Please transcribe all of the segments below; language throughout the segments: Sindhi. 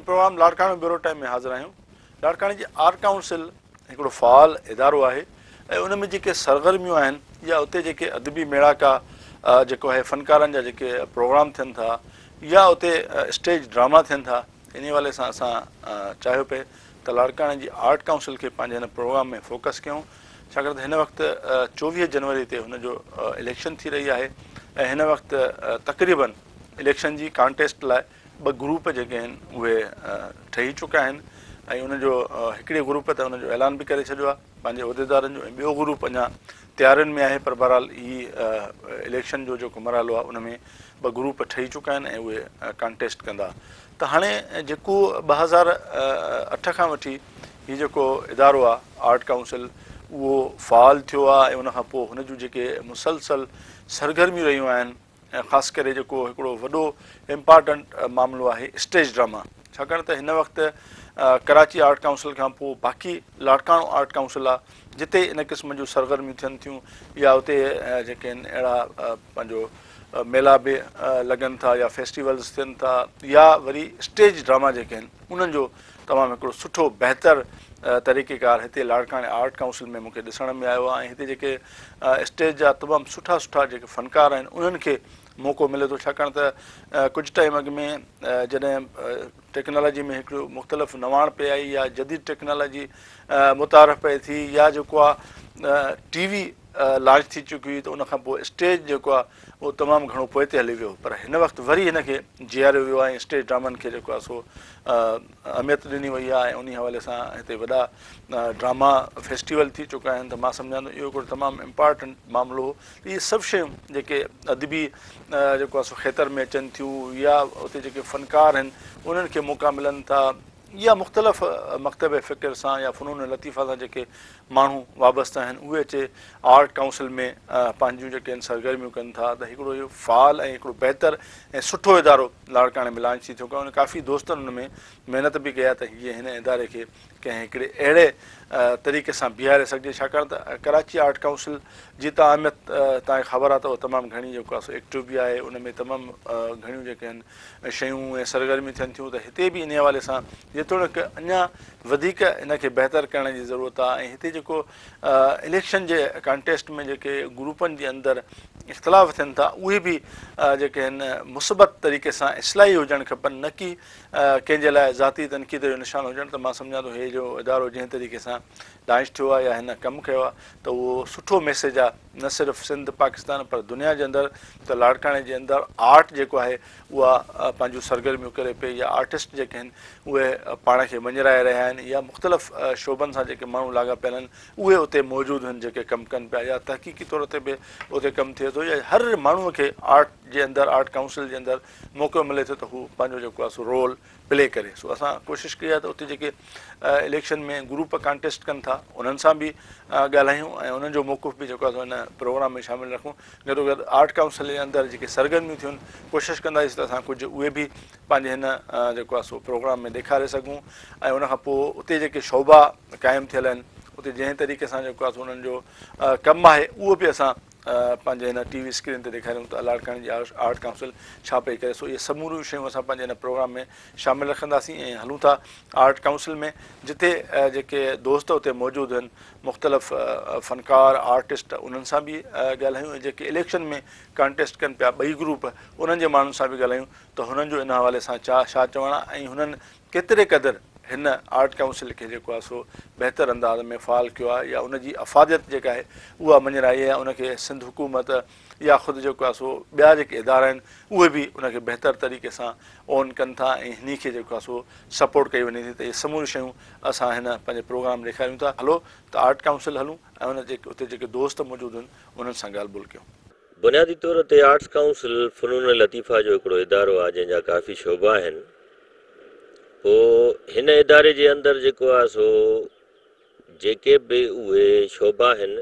پروگرام لاڙڪاڻو بيورو ٽائيم ۾ حاضر آهيون. لاڙڪاڻي جي آرٽ ڪائونسل هڪڙو فعال ادارو آهي ۽ ان ۾ جيڪي سرگرميون آهن يا اتي جيڪي ادبي ميڙاڪا جيڪو آهي فنڪارن جا جيڪي پروگرام ٿين ٿا يا اتي اسٽيج ڊراما ٿين ٿا انهي حوالي سان اسان چاهيو پئي ته لاڙڪاڻي جي آرٽ ڪائونسل کي پنهنجي هن پروگرام ۾ فوڪس ڪيون ڇاڪاڻ ته هن وقت 24 جنوري تي هن جو اليڪشن ٿي رهي آهي ۽ هن وقت تقريبن اليڪشن جي ڪانٽيسٽ لاء ٻه گروپ جيڪي آهن اهي ٺهي چڪا آهن ۽ ان جو هڪڙي گروپ ته ان جو اعلان به ڪري ڇڏيو آهي پنهنجي عهديدارن جو ۽ ٻيو گروپ اڃا تيارين ۾ آهي پر بهرحال هي اليڪشن جو جيڪو مرحلو آهي ان ۾ ٻه گروپ ٺهي چڪا آهن ۽ اهي ڪانٽيسٽ ڪندا ته هاڻي جيڪو 2008 کان وٺي هي جيڪو ادارو آهي آرٽ ڪائونسل اهو فعال ٿيو آهي ۽ ان کان پوء هن جون جيڪي مسلسل سرگرميون رهيون آهن ۽ خاص ڪري جيڪو هڪڙو وڏو امپارٽنٽ معاملو آهي اسٽيج ڊراما ڇاڪاڻ ته هن وقت ڪراچي آرٽ ڪائونسل کان پوء باقي لاڙڪاڻو آرٽ ڪائونسل آهي جتي ان قسم جون سرگرميون ٿين ٿيون يا اتي جيڪي آهن اهڙا پنهنجو ميلا به لڳن ٿا يا فيسٽيولز ٿين ٿا يا وري اسٽيج ڊراما جيڪي آهن انهن جو تمام هڪڙو سٺو بهتر طريقي ڪار هتي لاڙڪاڻي آرٽ ڪائونسل ۾ مونکي ڏسڻ ۾ آيو آهي ۽ هتي جيڪي اسٽيج جا تمام سٺا سٺا جيڪي فنڪار آهن انهن کي موقعو ملي ٿو ڇاڪاڻ ته ڪجهه ٽائيم اڳ ۾ جڏهن ٽيڪنالاجي ۾ هڪڙو مختلف نواڻ پئي آئي يا جديد ٽيڪنالاجي متعارف پئي ٿي يا جيڪو آهي ٽي وي لانچ ٿي چڪي هئي ته ان کان پوء اسٽيج جيڪو آهي اهو تمام گهڻو پوئتي هلي ويو پر هن وقت وري هن کي جياريو ويو آهي ۽ اسٽيج ڊرامن کي جيڪو آهي سو اهميت ڏني وئي آهي ۽ انهي حوالي سان هتي وڏا ڊراما فيسٽيول ٿي چڪا آهن ته مان سمجهان ٿو اهو هڪڙو تمام امپارٽنٽ معاملو هو ته اهي سڀ شيون جيڪي ادبي جيڪو آهي سو کيتر ۾ اچن ٿيون يا اتي جيڪي فنڪار آهن انهن کي موقعا ملن ٿا يا مختلف مڪتب فڪر سان يا فنون لطيفه سان جيڪي ماڻهو وابسته آهن اهي اچي آرٽ ڪائونسل ۾ پنهنجون جيڪي آهن سرگرميون ڪن ٿا ته هڪڙو اهو فعال ۽ هڪڙو بهتر ۽ سٺو ادارو لاڙڪاڻي ۾ لانچ ٿي چڪو آهي ان ڪافي دوستن ان ۾ محنت به ڪئي آهي ته جيئن هن اداري کي ڪنهن هڪڙي اهڙي طريقي سان بيهاري سگهجي ڇاڪاڻ ته ڪراچي آرٽ ڪائونسل جي ته اهميت توهان کي خبر آهي ته اهو تمام گهڻي جيڪو آهي سو ايڪٽو به آهي ان ۾ تمام گهڻيون جيڪي آهن شيون ۽ سرگرميون ٿين ٿيون ته هتي به انهي حوالي سان جيتوڻيڪ اڃا وڌيڪ ان کي بهتر ڪرڻ جي ضرورت آهي ۽ هتي جيڪو اليڪشن جي ڪانٽيسٽ ۾ جيڪي گروپن جي اندر اختلاف ٿين ٿا اهي به جيڪي آهن مثبت طريقي سان اصلاحي هجڻ کپن نه ڪي ڪنهن جي لاء ذاتي تنقيد جو نشان هجڻ ته مان سمجهان ٿو هي جو ادارو جنهن طريقي سان لانچ ٿيو آهي يا هن ڪم ڪيو آهي ته اهو سٺو ميسيج آهي نه صرف سنڌ پاڪستان پر دنيا جي اندر ته لاڙڪاڻي جي اندر آرٽ جيڪو آهي اها پنهنجون سرگرميون ڪري پئي يا آرٽسٽ جيڪي آهن اهي پاڻ کي مڃرائي رهيا آهن يا مختلف شعبن سان جيڪي ماڻهو لاڳاپيل آهن اهي اتي موجود آهن جيڪي ڪم ڪن پيا يا تحقيقي طور تي به اتي ڪم ٿئي ٿو يا هر ماڻهو کي آرٽ جي اندر آرٽ ڪائونسل جي اندر موقعو ملي ٿو ته هو پنهنجو جيڪو آهي سو رول پلي ڪري سو اسان ڪوشش ڪئي آهي ته اتي جيڪي اليڪشن ۾ گروپ ڪانٽيسٽ ڪن ٿا انهن سان به ڳالهايون ۽ انهن جو موقف به جيڪو آهي سو هن پروگرام ۾ شامل رکون گڏو گڏ آرٽ ڪائونسل جي اندر جيڪي سرگرميون ٿيون ڪوشش ڪنداسين ته اسان ڪجهه اهي به پنهنجي هن جيڪو آهي سو پروگرام ۾ ڏيکاري سگهون ۽ ان کان پوء اتي جيڪي شعبا قائم ٿيل آهن اتي جنهن طريقي سان جيڪو آهي سو انهن جو ڪم آهي اهو به اسان پنهنجي هن ٽي وي اسڪرين تي ڏيکاريون ته لاڙڪاڻي جي آرٽ ڪائونسل ڇا پئي ڪري سو اهي سموريون شيون اسان پنهنجي هن پروگرام ۾ شامل رکنداسين ۽ هلون ٿا آرٽ ڪائونسل ۾ جتي جيڪي دوست اتي موجود آهن مختلف فنڪار آرٽسٽ انهن سان به ڳالهايون ۽ جيڪي اليڪشن ۾ ڪانٽيسٽ ڪن پيا ٻئي گروپ انهن جي ماڻهن سان به ڳالهايون ته هنن جو ان حوالي سان ڇا ڇا چوڻ آهي ۽ هنن ڪيتري قدر هن آرٽ ڪائونسل کي جيڪو آهي سو بهتر انداز ۾ فعال ڪيو آهي يا ان جي افاديت جيڪا آهي اها مڃرائي آهي يا ان کي سنڌ حڪومت يا خود جيڪو آهي سو ٻيا جيڪي ادارا آهن اهي به ان کي بهتر طريقي سان اون ڪن ٿا ۽ هني کي جيڪو آهي سو سپورٽ ڪئي وڃي ٿي ته اهي سموريون شيون اسان هن پنهنجي پروگرام ڏيکاريون ٿا هلو ته آرٽ ڪائونسل هلون ۽ ان جي اتي جيڪي دوست موجود آهن انهن سان ڳالهه ٻولهه ڪيون. بنيادي طور تي آرٽس ڪائونسل فنون لطيفه جو هڪڙو ادارو آهي جنهن جا ڪافي شعبا آهن. پوء هن اداري جي اندر جيڪو آهي سو جيڪي به اهي شعبا آهن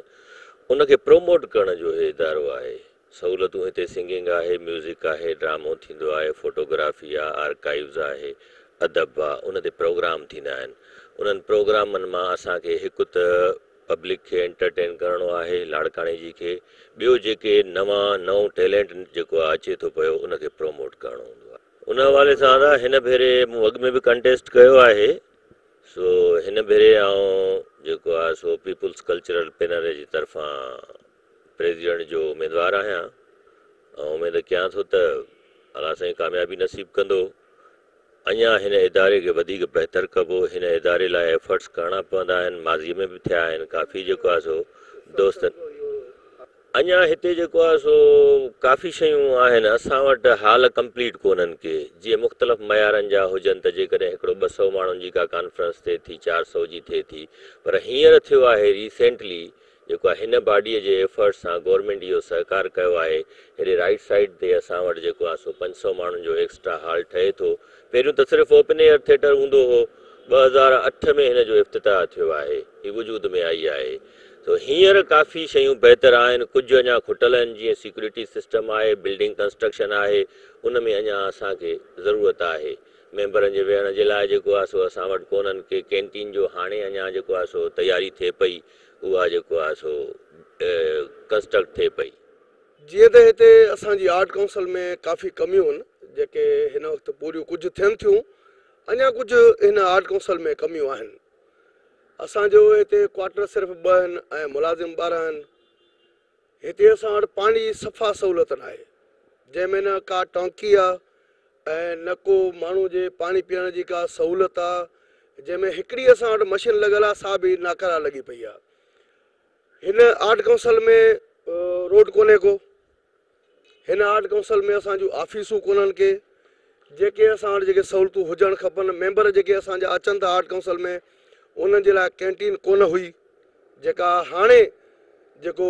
ان کي پروموٽ ڪرڻ جو هي ادارو آهي. سهولتون هتي سنگنگ آهي، ميوزڪ آهي، ڊرامو ٿيندو آهي، فوٽوگرافي آهي، آرڪائيوز آهي، ادب آهي، ان تي پروگرام ٿيندا آهن. انهن پروگرامن مان اسان کي هڪ ته پبلڪ کي انٽرٽين ڪرڻو آهي لاڙڪاڻي جي کي ٻيو جيڪي نوان نئون ٽيلنٽ جيڪو آهي اچي ٿو پيو ان کي پروموٽ ڪرڻو هوندو آهي. ان حوالي سان ادا هن ڀيري مون اڳ ۾ به ڪنٽيسٽ ڪيو آهي سو هن ڀيري آئون جيڪو آهي سو پيپلز ڪلچرل پينل جي طرفان پريزيڊنٽ جو اميدوار آهيان ۽ اميد ڪيان ٿو ته الله سائين ڪاميابي نصيب ڪندو. اڃا هن اداري کي وڌيڪ بهتر ڪبو، هن اداري لاء ايفرٽس ڪرڻا پوندا آهن، ماضي ۾ به ٿيا آهن ڪافي جيڪو آهي سو دوستن. اڃا هتي جيڪو آهي سو ڪافي شيون آهن اسان وٽ هال ڪمپليٽ ڪونهن ڪي جيئن مختلف معيارن جا هجن ته جيڪڏهن هڪڙو 200 ماڻهن جي ڪا ڪانفرنس ٿئي ٿي 400 جي ٿئي ٿي پر هينئر ٿيو آهي ريسينٽلي جيڪو آهي هن باڊيء جي ايفرٽس سان گورنمينٽ اهو سهڪار ڪيو آهي. هيڏي رائيٽ سائيڊ تي اسان وٽ جيڪو آهي سو 500 ماڻهن جو ايڪسٽرا هال ٺهي ٿو. پهريون ته صرف اوپن ايئر ٿيٽر هوندو هو. 2008 ۾ هن جو افتتاح ٿيو آهي. هي وجود ۾ آئي آهي. سو هينئر ڪافي شيون بهتر آهن. ڪجهه اڃا کٽل آهن جيئن سيڪيورٽي سسٽم آهي، بلڊنگ ڪنسٽرڪشن آهي ان ۾ اڃا اسان کي ضرورت آهي. ميمبرن جي ويهڻ جي لاء جيڪو آهي سو اسان وٽ ڪونهن ڪي ڪينٽين جو هاڻي اڃا جيڪو آهي سو تياري ٿئي پئي اها جيڪو آهي سو ڪنسٽرڪٽ ٿئي پئي. جيئن ته هتي اسان جي آرٽ ڪائونسل ۾ ڪافي ڪميون آهن جيڪي هن وقت پوريون ڪجهه ٿين ٿيون اڃا ڪجهه هن آرٽ ڪائونسل ۾ ڪميون آهن. اسان جو هتي ڪوارٽر صرف 2 آهن ۽ ملازم 12 آهن. هتي اسان وٽ پاڻي جي صفا سهولت ناهي جنهن ۾ نه ڪا ٽانڪي آ ۽ نه ڪو ماڻهو جي پاڻي پيئڻ جي ڪا سهولت آ جنهن ۾ هڪڙي اسان وٽ مشين لڳل آ سا به ناڪاره لڳي پئي آ. هن آرٽ ڪائونسل ۾ روڊ ڪونهي ڪو. هن آرٽ ڪائونسل ۾ اسان جون آفيسون ڪونهن ڪي جيڪي اسان وٽ جيڪي سهولتون هجڻ کپن. ميمبر جيڪي اسان جا اچن ٿا آرٽ ڪائونسل ۾ انهن جي لاء ڪينٽين ڪونه هئي جيڪا هاڻي جيڪو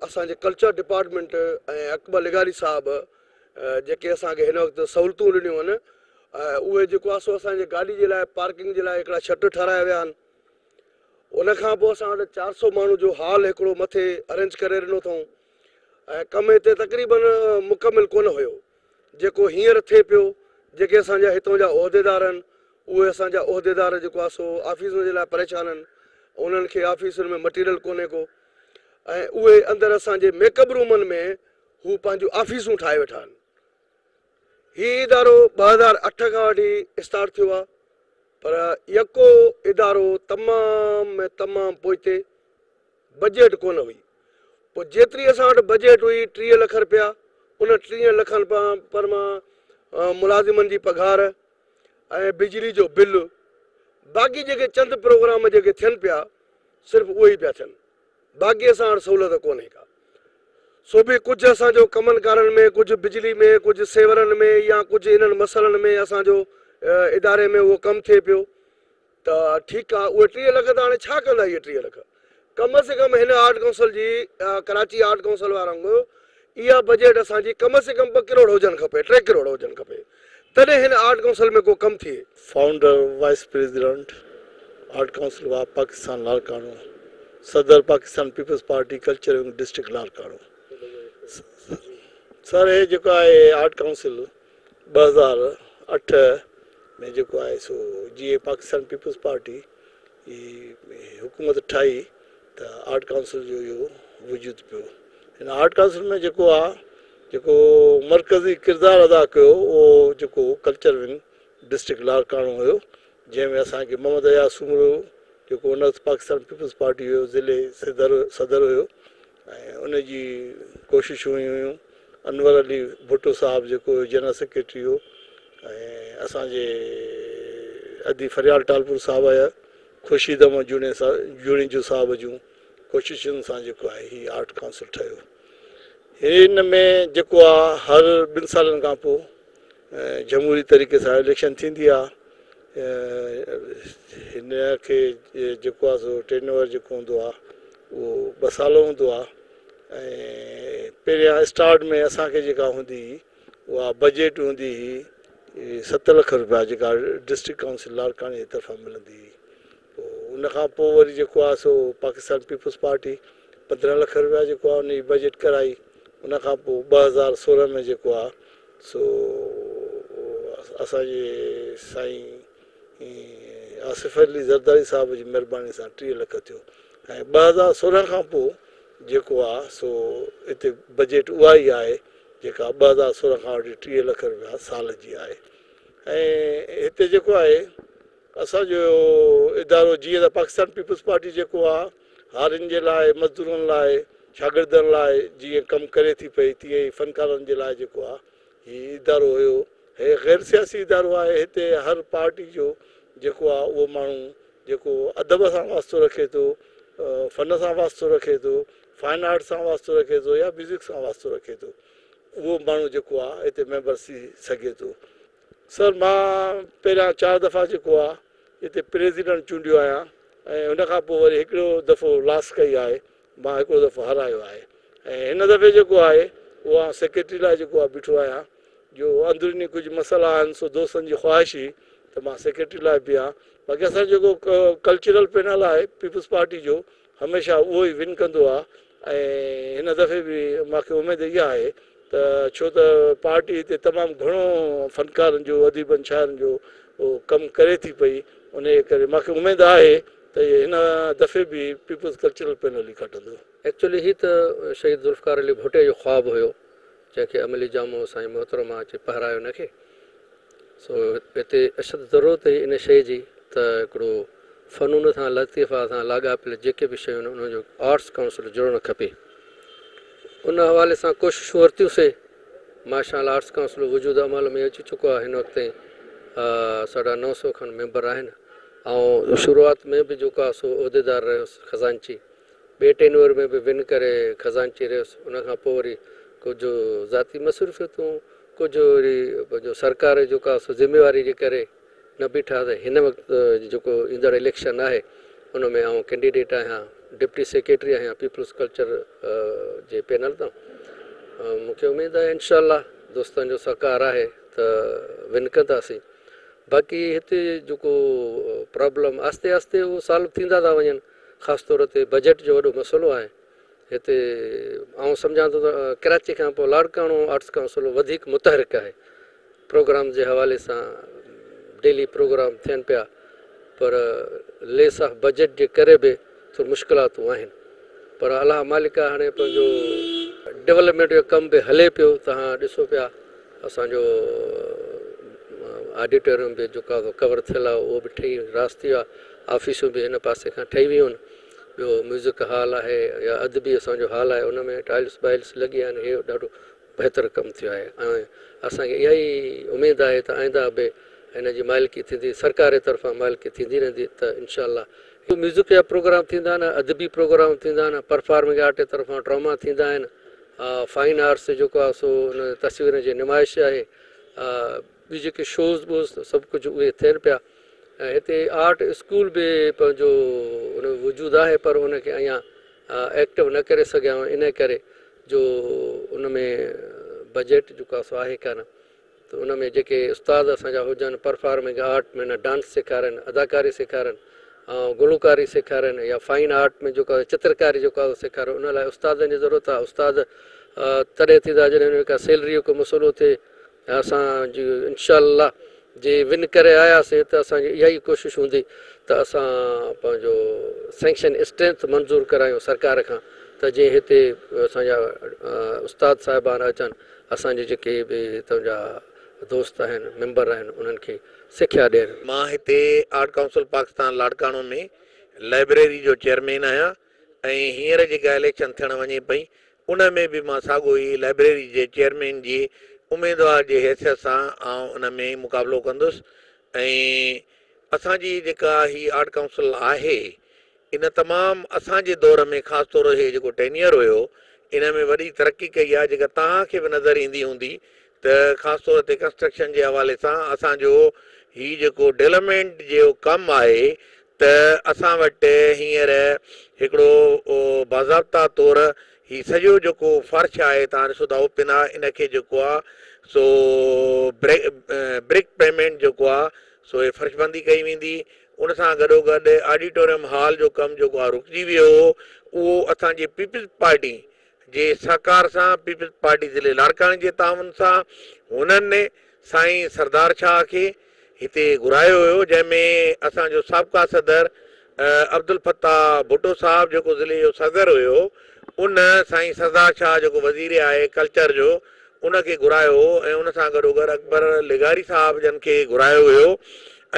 اسان جي ڪلچر ڊپارٽمينٽ ۽ اڪبر لغاري صاحب جيڪي اسان کي هن وقت سهولتون ڏنيون آهن اهي جيڪو آهي سو اسان جي گاڏي جي لاء پارڪنگ جي لاء هڪڙا شٽ ٺهرايا ويا آهن. ان کان پوء اسان وٽ 400 ماڻهو جو هال هڪڙو مٿي ارينج ڪري ڏنو اٿئون ۽ ڪم هتي تقريبن مڪمل ڪونه هيو جيڪو هينئر ٿئي پيو. جيڪي اسان جا هتون جا عهديدار آهن اهي اسان جا عهديدار جيڪو آهي سو آفيسن جي لاء پريشان آهن. انهن کي آفيسن ۾ مٽيريل ڪونهي ڪو ۽ اهي اندر اسان جي ميڪ اپ رومن ۾ هو پنهنجون آفيسون ٺاهي ويٺا آهن. هي ادارو 2008 کان وٺي اسٽارٽ ٿيو آهي پر يڪو ادارو تمام ۾ تمام پوئتي بجيٽ ڪونه هئي. پوء جيتري اسان وٽ بجيٽ هئي 30 لک رپيا ان 30 لکن پر مان ملازمن جي پگهار ۽ بجلي جو بل باقي جيڪي چند پروگرام جيڪي ٿين پيا صرف اهي ئي پيا ٿين باقي اسان وٽ سهولت ڪونهي ڪا. سو به ڪجهه اسان جو ڪمن ڪارن ۾ ڪجهه بجلي ۾ ڪجهه سيورن ۾ يا ڪجهه انهن مسئلن ۾ اسان جو اداري ۾ اهو ڪم ٿئي پيو ته ٺيڪ آ. اهي 30 لک ته هاڻي ڇا ڪندا اهي 30 لک؟ ڪم از ڪم هن آرٽ ڪائونسل جي ڪراچي آرٽ ڪائونسل وارن وانگر اها بجيٽ اسان جي ڪم از ڪم 2 ڪروڙ هجڻ کپي 3 ڪروڙ هجڻ کپي تڏهن هن آرٽ ڪائونسل ۾ ڪو ڪم ٿئي. Founder vice president art council of Pakistan Larkana, صدر Pakistan peoples party culture wing district Larkana. Sir هي جيڪو آهي آرٽ ڪائونسل 2008 ۾ جيڪو آهي سو جيئن پاڪستان پيپلز پارٽي جي حڪومت ٺاهي ته آرٽ ڪائونسل جو اهو وجود پيو. هن آرٽ ڪائونسل ۾ جيڪو آ جيڪو مرڪزي ڪردار ادا ڪيو اهو جيڪو ڪلچر ونگ ڊسٽرڪٽ لاڙڪاڻو هيو جنهن ۾ اسان کي محمد اياز سومرو جيڪو ان وقت پاڪستان پيپلز پارٽي جو ضلعي صدر هيو ۽ ان جي ڪوششون هيون. انور علي ڀٽو صاحب جيڪو جنرل سيڪريٽري هو ۽ اسان جي ادي فريال ٽالپور صاحب جا خورشيد احمد جوڻيجو صاحب جون ڪوششن سان جيڪو آهي هي آرٽ ڪائونسل ٺهيو. هن ۾ جيڪو آهي هر 2 سالن کان پوء جمهوري طريقي سان اليڪشن ٿيندي آهي. هن کي جيڪو آهي سو ٽينوئر جيڪو هوندو آهي اهو 2 سال هوندو آهي ۽ پهريان اسٽارٽ ۾ اسان کي جيڪا هوندي هئي اها بجيٽ هوندي هئي 7 لک رپيا جيڪا ڊسٽرڪٽ ڪائونسل لاڙڪاڻي جي طرفان ملندي هئي. پوء ان کان پوء وري جيڪو آهي سو پاڪستان پيپلز پارٽي 15 لک رپيا جيڪو آهي ان جي بجيٽ ڪرائي. ان کان پوء 2016 ۾ جيڪو آهي سو اسان جي سائين آصف علي زرداري صاحب جي مهرباني سان 30 لک ٿيو ۽ 2016 کان پوء جيڪو آهي سو هتي بجيٽ اها ئي آهي جيڪا 2016 کان وٺي 30 لک رپيا سال جي آهي. ۽ هتي جيڪو آهي اسان جو ادارو جيئن ته پاڪستان پيپلز پارٽي جيڪو آهي هارين جي لاء، مزدورن لاء، شاگردن لاء جيئن ڪم ڪري ٿي پئي تيئن ئي فنڪارن جي لاء جيڪو آهي هي ادارو هيو. هي غير سياسي ادارو آهي. هتي هر پارٽي جو جيڪو آهي اهو ماڻهو جيڪو ادب سان واسطو رکي ٿو، فن سان واسطو رکي ٿو، فائن آرٽ سان واسطو رکي ٿو يا ميوزڪ سان واسطو رکي ٿو اهو ماڻهو جيڪو آهي هتي ميمبر ٿي سگهي ٿو. سر مان پهريان 4 دفعا جيڪو آهي هتي پريزيڊنٽ چونڊيو آهيان ۽ ان کان پوء وري هڪڙو دفعو لاس ڪئي آهي، مان هڪڙو دفعو هارايو آهي ۽ هن دفعي جيڪو آهي اهو آئون سيڪريٽري لاء جيڪو آهي بيٺو آهيان جو اندروني ڪجهه مسئلا آهن سو دوستن جي خواهش هئي ته مان سيڪريٽري لاء بيهان. باقي اسان جو جيڪو ڪلچرل پينل آهي پيپلز پارٽي جو هميشه اهو ئي ون ڪندو آهي ۽ هن دفعي به مان کي اميد اها آهي ته ڇو ته پارٽي هتي تمام گهڻو فنڪارن جو، اديبن شاعرن جو ڪم ڪري ٿي پئي، انهيء ڪري مان کي اميد آهي ته هن دفعي به پيپلز ڪلچرل پينل ئي کٽندو. ايڪچولي هي ته شهيد ذوالفقار علي ڀٽي جو خواب هيو جنهن کي عملي جامو سائين محترمه اچي پهرايو ان کي. سو هتي اشد ضرورت هئي ان شيء جي ته هڪڙو فنون سان لطيفه سان لاڳاپيل جيڪي به شيون آهن انهن جو آرٽس ڪائونسل جڙڻ کپي. ان حوالي سان ڪوششون ورتيون سي. ماشاء الله آرٽس ڪائونسل وجود عمل ۾ اچي چڪو آهي. هن وقت تائين 950 کن ميمبر آهن. آئون شروعات ۾ به جيڪو آهي سو عهديدار رهيس خزانچي. ٻئي ٽينور ۾ به ون ڪري خزانچي رهيس. ان کان پوء وري ڪجهه ذاتي مصروفيتون، ڪجهه وري پنهنجو سرڪار جيڪو آهي سو ذميواري جي ڪري نه بيٺا ته هن وقت جيڪو ايندڙ اليڪشن آهي ان ۾ آئون ڪينڊيڊيٽ آهيان، ڊپٽي سيڪريٽري آهيان پيپلز ڪلچر جي پينل تان. مون کي اميد آهي انشاء الله دوستن جو سهڪار آهي ته ون ڪنداسين. باقي هتي جيڪو پرابلم آهستي آهستي اهو سالو ٿيندا ٿا وڃن، خاص طور تي بجيٽ جو وڏو مسئلو آهي. هتي آئون سمجهان ٿو ته ڪراچي کان پوء لاڙڪاڻو آرٽس ڪائونسل وڌيڪ متحرڪ آهي. پروگرام جي حوالي سان ڊيلي پروگرام ٿين پيا پر ليس آف بجيٽ جي ڪري به ٿورو مشڪلاتون آهن پر الله مالڪ آهي هاڻي پنهنجو ڊولپمينٽ جو ڪم به هلي پيو. توهان ڏسو پيا اسان جو آڊيٽوريم به جيڪو آهي ڪور ٿيل آهي اهو به ٺهي راس ٿي ويو آهي. آفيسون به هن پاسي کان ٺهي ويون آهن. ٻيو ميوزڪ هال آهي يا ادبي اسان جو هال آهي ان ۾ ٽائلس بائلس لڳي آهن. هي ڏاڍو بهتر ڪم ٿيو آهي ۽ اسان کي اها ئي اميد آهي ته آئنده به هن جي مالڪي ٿيندي، سرڪار جي طرفان مالڪي ٿيندي رهندي ته انشاء الله ميوزڪ جا پروگرام ٿيندا آهن، ادبي پروگرام ٿيندا آهن، پرفارمنگ آرٽ جي طرفان ڊراما ٿيندا آهن، فائن آرٽس جيڪو آهي سو ان تصويرن جي نمائش آهي، ٻيون جيڪي شوز بوز سڀ ڪجهه اهي ٿين پيا ۽ هتي آرٽ اسڪول به پنهنجو ان وجود آهي پر ان کي اڃا ايڪٽو نه ڪري سگهيا آهيون ان ڪري جو ان ۾ بجيٽ جيڪو آهي سو آهي ڪانه ته ان ۾ جيڪي استاد اسان جا هجن پرفارمنگ آرٽ ۾ نه ڊانس سيکارين، اداڪاري سيکارين ۽ گلوڪاري سيکارين يا فائن آرٽ ۾ جيڪو آهي چترڪاري جيڪو آهي سيکارين ان لاء استادن جي ضرورت آهي. استاد تڏهن ٿيندا جڏهن ان ۾ ڪا سيلري جو ڪو مسئلو ٿئي. اسان جي انشاء الله جي ون ڪري آياسين ته اسان جي اها ئي ڪوشش هوندي ته اسان پنهنجو سينڪشن اسٽرينٿ منظور ڪرايون سرڪار کان ته جيئن هتي اسان جا استاد صاحبان اچن اسان جي جيڪي به هتان جا دوست آهن ميمبر آهن انهن کي سکيا ڏين. مان هتي art council Pakistan Larkana ۾ library جو چيئرمين آهيان ۽ هينئر جيڪا اليڪشن ٿيڻ وڃي پئي ان ۾ به مان ساڳو ئي لائبريري جي چيئرمين جي اميدوار جي حيثيت سان آئون ان ۾ مقابلو ڪندس ۽ اسان جي جيڪا هي آرٽ ڪائونسل آهي ان تمام اسان جي دور ۾ خاص طور هي جيڪو ٽينيئر هيو ان ۾ وڏي ترقي ڪئي آهي جيڪا توهان کي به نظر ايندي هوندي ته خاص طور تي ڪنسٽرڪشن جي حوالي سان اسان جو هي جيڪو ڊولپمينٽ جو ڪم آهي ته اسان وٽ هينئر هڪڙو باضابطا طور هي سڄو جيڪو فرش آهي توهان ڏسو ٿا اوپن آهي ان کي جيڪو آهي سو برڪ پيمينٽ جيڪو آهي سو هي فرش بندي ڪئي ويندي ان سان گڏو گڏ آڊيٽوريم هال جو ڪم جيڪو آهي رڪجي ويو هو اهو اسان جي پيپلز پارٽي جي سهڪار سان پيپلز پارٽي ضلعي لاڙڪاڻي جي تعاون سان هنن سائين سردار شاهه کي هتي گهرايو هيو جنهن ۾ اسان جو سابقه صدر عبدالفتاح ڀٽو صاحب جيڪو ضلعي جو صدر هيو ان سائين سردار شاهه جيڪو وزير آهي ڪلچر جو ان کي گهرايو هو ۽ ان سان گڏوگڏ اڪبر لغاري صاحب جن کي گهرايو ويو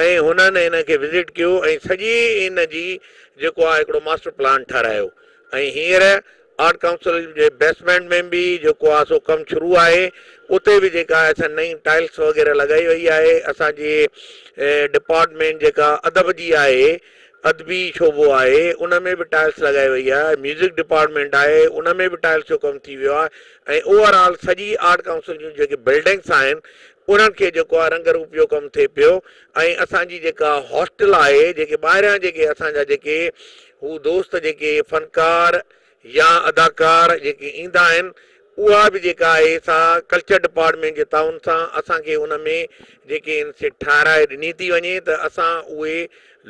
۽ هنن هن کي وزٽ ڪيو ۽ سڄي ان جي جيڪو آهي هڪڙو ماسٽر پلان ٺهرايو ۽ هينئر آرٽ ڪائونسل جي بيسمينٽ ۾ به جيڪو آهي سو ڪم شروع آهي اتي به جيڪا آهي سا نئين ٽائلس وغيره لڳائي وئي آهي اسان جي ڊپارٽمينٽ جيڪا ادب جي آهي ادبي شعبو آهي ان ۾ به ٽائلس لڳائي وئي آهي ميوزڪ ڊپارٽمينٽ آهي ان ۾ به ٽائلس جو ڪم ٿي ويو آهي ۽ اوور آل سڄي آرٽ ڪائونسل جون جيڪي بلڊنگس آهن انهن کي جيڪو آهي رنگ روپ جو ڪم ٿئي پيو ۽ اسان جي جيڪا هاسٽل آهي جيڪي ٻاهريان جيڪي اسان جا جيڪي هو دوست جيڪي فنڪار يا اداڪار جيڪي ايندا آهن اها به جيڪا آهي سا ڪلچر ڊپارٽمينٽ جي تعاون سان اسان کي ان ۾ جيڪي آهن سي ٺاهرائي ڏني ٿي وڃي ته اسان اهي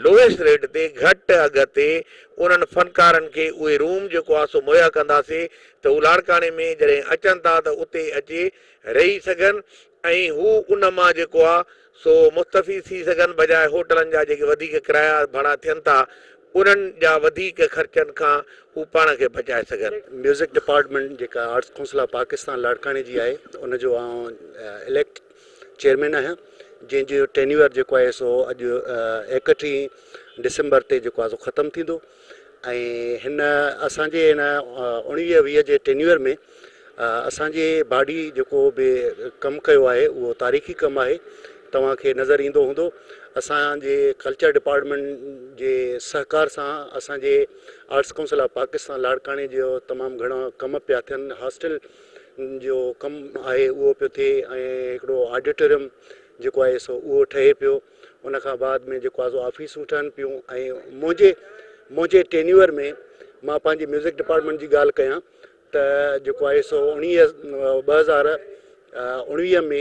لوئيسٽ ريٽ تي گهٽ اگهه تي انهن فنڪارن کي اهي روم جيڪو آهي سو مهيا ڪنداسي ته هو لاڙڪاڻي ۾ جڏهن اچن ٿا ته اتي اچي رهي سگهن ۽ هو ان مان جيڪو آهي سو مستفيض ٿي سگهن بجاء هوٽلن جا جيڪي وڌيڪ ڪرايا ڀاڙا ٿين ٿا انهن جا وڌيڪ خرچن کان هو پاڻ کي بچائي سگهن. ميوزڪ ڊپارٽمينٽ جيڪا آرٽس ڪائونسل آف پاڪستان لاڙڪاڻي جي آهي ان جو آئون اليڪٽ چيئرمين آهيان جنهن جو ٽينيوئر جيڪو آهي سو اڄ 31 ڊسمبر تي جيڪو آهي سو ختم ٿيندو ۽ هن اسان جي هن 19 20 جي ٽينيوئر ۾ اسان جي باڊي جيڪو به ڪم ڪيو آهي اهو تاريخي ڪم آهي توهان کي نظر ايندو هوندو اسان جي ڪلچر ڊپارٽمينٽ جي سهڪار سان اسان جي آرٽس ڪائونسل آف پاڪستان لاڙڪاڻي جو تمام گهڻا ڪم پيا ٿين هاسٽل جو ڪم آهي اهو پيو ٿئي ۽ هڪڙو آڊيٽوريم جيڪو آهي سو اهو ٺهي پيو ان کان بعد ۾ جيڪو آهي سو آفيسون ٺهن پيون ۽ منهنجي منهنجي ٽينيوئر ۾ مان پنهنجي ميوزڪ ڊپارٽمينٽ جي ڳالهه ڪيان ته جيڪو آهي سو 19 2019 ۾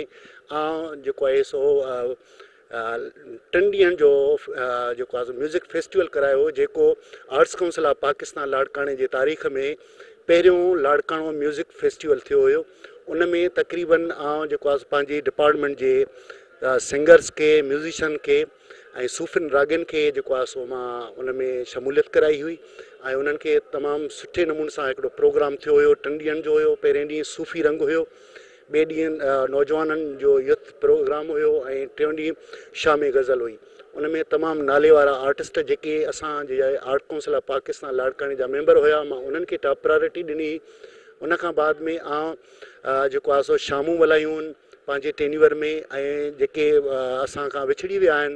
آئون جيڪو آهي سو 3 ڏينهن جو جيڪو آهي سو ميوزڪ فيسٽيول ڪرايو هو جيڪو آرٽس ڪائونسل آف پاڪستان لاڙڪاڻي جي تاريخ ۾ پهريون لاڙڪاڻو ميوزڪ فيسٽيول ٿيو هيو ان ۾ تقريبن آئون جيڪو آهي سو پنهنجي ڊپارٽمينٽ جي سنگرس کي ميوزيشن کي ۽ صوفين راڳين کي جيڪو آهي سو مان ان ۾ شموليت ڪرائي هئي ۽ انهن کي تمام سٺي نموني سان هڪڙو پروگرام ٿيو هيو 3 ڏينهن جو هيو پهرين ڏينهن صوفي رنگ هيو ٻئي ڏينهن نوجوانن جو يوٿ پروگرام هيو ۽ ٽيون ڏينهن شام غزل هئي ان ۾ تمام نالي وارا آرٽسٽ جيڪي اسان جي آرٽ ڪائونسل آف پاڪستان لاڙڪاڻي جا ميمبر هيا مان انهن کي ٽاپ پرائرٽي ڏني ان کان بعد ۾ آئون جيڪو آهي سو شامون ملهايون پنهنجي ٽينيور ۾ ۽ جيڪي اسان کان وڇڙي ويا آهن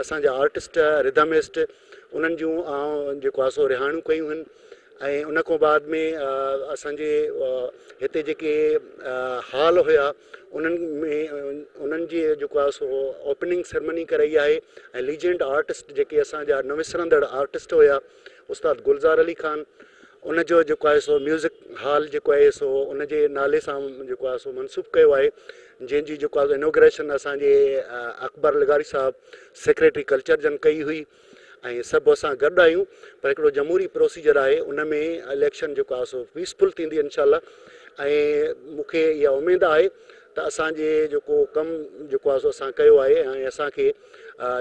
اسان جا آرٽسٽ رڌمسٽ انهن جون آئون جيڪو آهي سو رهاڻيون ڪيون آهن ۽ ان کان بعد ۾ اسان جي هتي جيڪي هال هيا انهن ۾ انهن جي جيڪو آهي سو اوپننگ سرمني ڪرائي آهي ۽ ليجنڊ آرٽسٽ جيڪي اسان جا نه وسرندڙ آرٽسٽ هيا استاد گلزار علي خان ان جو جيڪو آهي سو ميوزڪ هال جيڪو آهي سو ان جي نالي سان جيڪو آهي سو منسوب ڪيو آهي جنهن جي جيڪو آهي انوگريشن اسان جي اڪبر لغاري صاحب سيڪريٽري ڪلچر جن ڪئي هئي ۽ سڀ اسان گڏ آهيون پر هڪڙو جمهوري پروسيجر آهي ان ۾ اليڪشن جيڪو آهي سو پيسفل ٿيندي انشاء الله ۽ مون کي اها اميد آهي ته اسان جي جيڪو ڪم جيڪو آهي سو اسان ڪيو آهي ۽ اسان کي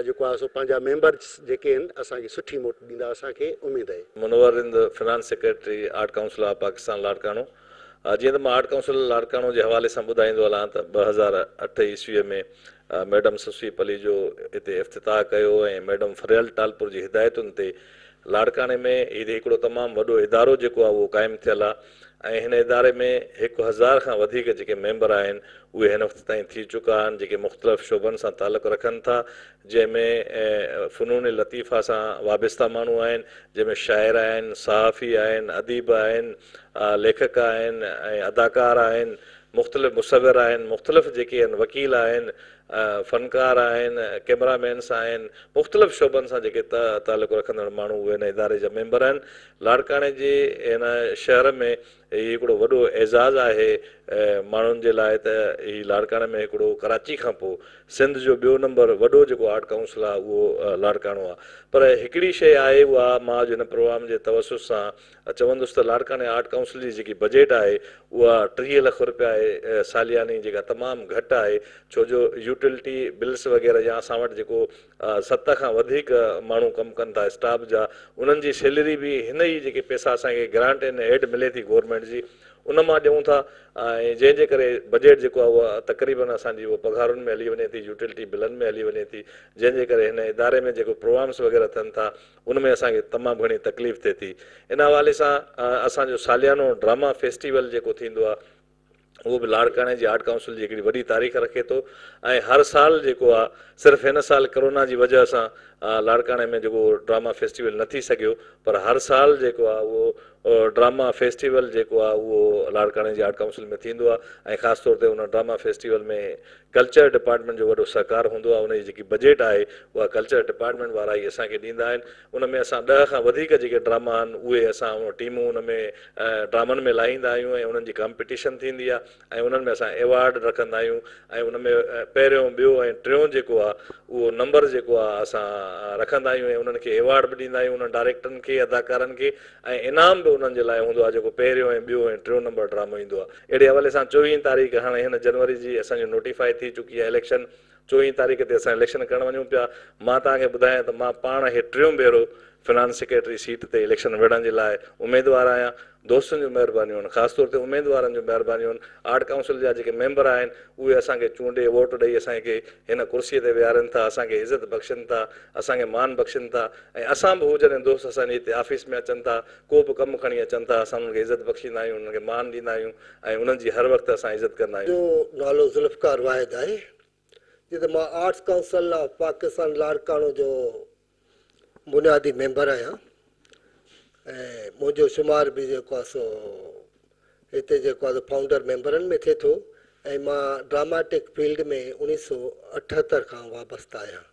جيڪو آهي سو پنهنجا ميمبرس جيڪي آهن اسان کي سٺي موٽ ڏيندا اسان کي اميد آهي. Munawar Rind, finance secretary, art council of Pakistan Larkana. جيئن ته مان آرٽ ڪائونسل لاڙڪاڻو جي حوالي سان ٻڌائيندو هلان ته 2008 عيسويء ۾ ميڊم سسئي پليجو هتي افتتاح ڪيو ۽ ميڊم فريال ٽالپر جي هدايتن تي لاڙڪاڻي ۾ هي هڪڙو تمام وڏو ادارو جيڪو آهي اهو قائم ٿيل آهي ۽ هن اداري ۾ 1000 کان وڌيڪ جيڪي ميمبر آهن اهي هن وقت تائين ٿي چڪا آهن جيڪي مختلف شعبن سان تعلق رکن ٿا جنهن ۾ فنون لطيفه سان وابسته ماڻهو آهن جنهن ۾ شاعر آهن صحافي آهن اديب آهن ليکڪ آهن ۽ اداڪار آهن مختلف مصور آهن مختلف جيڪي آهن وڪيل آهن فنڪار آهن ڪئميرا مينس آهن مختلف شعبن سان جيڪي تعلق رکندڙ ماڻهو اهي هن اداري جا ميمبر آهن لاڙڪاڻي جي هن شهر ۾ هي هڪڙو وڏو اعزاز آهي ماڻهن جي لاء ته هي لاڙڪاڻي ۾ هڪڙو ڪراچي کان پوء سنڌ جو ٻيو نمبر وڏو جيڪو آرٽ ڪائونسل آهي اهو لاڙڪاڻو آهي پر هڪڙي شيء آهي اها مان اڄ هن پروگرام جي توسط سان چوندس ته لاڙڪاڻي آرٽ ڪائونسل جي جيڪي بجيٽ آهي اها 30 لک روپيا آهي سالياني جيڪا تمام گهٽ آهي ڇو جو يوٽيلٽي بلس وغيره يا اسان وٽ جيڪو 7 کان وڌيڪ ماڻهو ڪم ڪن ٿا اسٽاف جا انهن جي سيلري به هن ئي جيڪي پئسا اسان کي گرانٽ اين ايڊ ملي ٿي گورنمينٽ جي ان مان ڏيون ٿا ۽ جنهن جي ڪري بجيٽ جيڪو آهي اها تقريبن اسان جي اهو پگهارن ۾ هلي وڃي ٿي، يوٽيلٽي بلن ۾ هلي وڃي ٿي، جنهن جي ڪري هن اداري ۾ جيڪو پروگرامس وغيره ٿين ٿا ان ۾ اسان کي تمام گهڻي تڪليف ٿئي ٿي. ان حوالي سان اسان جو ساليانو ڊراما فيسٽيول جيڪو ٿيندو آهي اهو به لاڙڪاڻي جي آرٽ ڪائونسل جي هڪڙي وڏي تاريخ رکي ٿو ۽ هر سال جيڪو آهي صرف هن سال ڪرونا جي وجهه سان لاڙڪاڻي ۾ جيڪو ڊراما فيسٽيول نه ٿي سگهيو پر هر سال جيڪو آهي اهو ڊراما فيسٽيول جيڪو آهي اهو لاڙڪاڻي جي آرٽ ڪائونسل ۾ ٿيندو آهي ۽ خاص طور تي ان ڊراما فيسٽيول ۾ ڪلچر ڊپارٽمينٽ جو وڏو سهڪار هوندو آهي ان جي جيڪي بجيٽ آهي اها ڪلچر ڊپارٽمينٽ وارا ئي اسان کي ڏيندا آهن ان ۾ اسان 10 کان وڌيڪ جيڪي ڊراما آهن اهي اسان ٽيمون ان ۾ ڊرامن ۾ لاهيندا آهيون ۽ انهن جي ڪامپيٽيشن ٿيندي آهي ۽ انهن ۾ اسان ايوارڊ رکندا آهيون ۽ ان ۾ پهريون ٻيو ۽ ٽيون جيڪو آهي اهو نمبر جيڪو آهي اسان رکندا آهيون ۽ انهن کي ايوارڊ به ڏيندا آهيون انهن ڊائريڪٽرن کي اداڪارن کي ۽ انعام به انهن جي لاء هوندو آهي جيڪو پهريون ۽ ٻيو ۽ ٽيون نمبر ڊرامو ايندو آهي. اهڙي حوالي سان 24 تاريخ هاڻي هن جنوري جي اسان جو نوٽيفائي ٿي چڪي آهي اليڪشن 24 تاريخ تي اسان اليڪشن ڪرڻ وڃون پيا مان توهان کي ٻڌايان ته مان پاڻ هي ٽيون ڀيرو فنانس سيڪريٽري سيٽ تي اليڪشن وڙهڻ جي لاء اميدوار آهيان دوستن جون مهربانيون آهن خاص طور تي اميدوارن جون مهربانيون آهن آرٽ ڪائونسل جا جيڪي ميمبر آهن اهي اسان کي چونڊي ووٽ ڏئي اسان کي هن ڪرسي تي ويهارين ٿا اسان کي عزت بخشين ٿا اسان کي مان بخشين ٿا ۽ اسان به هو جڏهن دوست اسان جي هتي آفيس ۾ اچن ٿا ڪو به ڪم کڻي اچن ٿا اسان انهن کي عزت بخشيندا آهيون انهن کي مان ڏيندا آهيون ۽ انهن جي هر وقت اسان عزت ڪندا آهيون. منهنجو نالو ذوالفقار واحد آهي جتي مان arts council of Pakistan Larkana جو بنيادي ميمبر آهيان ۽ منهنجو شمار به جيڪو آهي سو هتي جيڪو آهي سو فائونڊر ميمبرن ۾ ٿئي ٿو ۽ مان ڊراماٽڪ فيلڊ ۾ 1978 کان وابسته آهيان.